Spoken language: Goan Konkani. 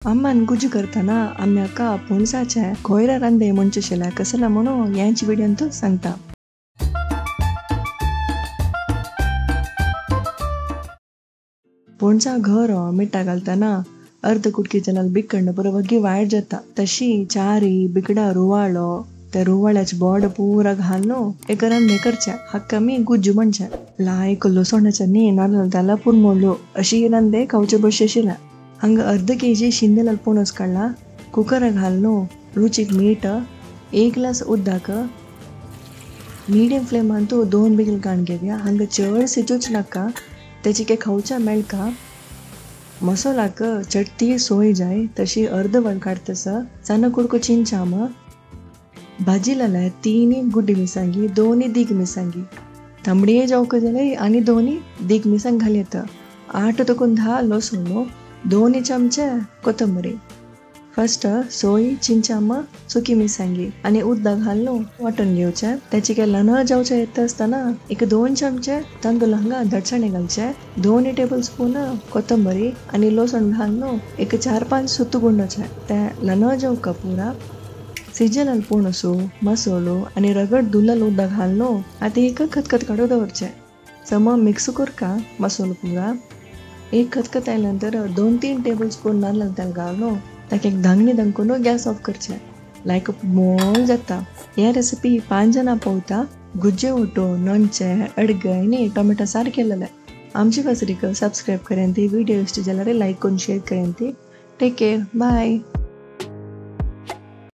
अम्मान गुज्जू करतना आमी हाका पणसाचे खोयरा रांदे म्हणचे शेल्या कसला म्हणून ह्याच व्हिडियोंत सांगता. पणसा घर मिठा घालतना अर्द कुटकी जाल्यार बिकण पुरो वग्गी वायट जाता. तशी चारी बिकडा रुवाळो त्या रुवाळ्याचे बोड पुरा घालून एक रांदे करचे हाका आमी गुज्जू म्हणचे. लायक लसणाचे न्ही नाल्ल तेला पुरमोडल्यो अशी रांदे खावचे बशे आशिल्ले. हांगा अर्द केजी शिंदेलाल पणस काडला, कुकराक घालून रुचीक मीठ, 1 ग्लास उदक, मिडियम फ्लेमान 2 बिगल काण घेवया. हांगा चड शिजूच नाका, तेची काय खावच्या मेळका. मसालाक चडटी सोय जाय तशी अर्द वळ काडतस सान्न कुडको चिंचाम भाजी लाल्या 3 गुड्डी मिरसांगी, 2 दीग मिरसांगी, तांबडे जावंक जाल्यार आनी 2 दीग मिरसांग घाल येता, 8 ते 10 लसूण, 2 चमचे कोथंबरी. फर्स्ट सोय चिंचाम सुकी मिरसांगी आनी उदक घालून वांटून घेवचें. तेचे काय ल्हान जावचें येता आसतना एक 2 चमचे तांदूळ हांगा दटसाणे घालचे, 2 टेबल स्पून कोथंबरी आनी लसूण घालून एक 4-5 सुत्तू गुंडोचे. ते ल्हान जावंक पुरा सिजनल पणसो मसोलो आनी रगड धुल्लल उदक घालून आतां एक खतखत काडून दवरचें. सम मिक्स करका मसोलो पुरा. एक खतखत आयल्या नंतर 2-3 टेबल स्पून नाल्ल तेल घालून ताका एक धांगणी धांकून गॅस ऑफ करचें. लायक मोल जाता. ह्या रेसिपी 5 जाणां पवता. गुज्जे ओटो लोणचें अडगय आनी टोमॅटो सार केलेलें. आमची वासरीक सबस्क्रायब करेन, ती व्हिडिओ इश्ट जाल्यार लायक करून शेअर करेन. ती टेक केअर, बाय.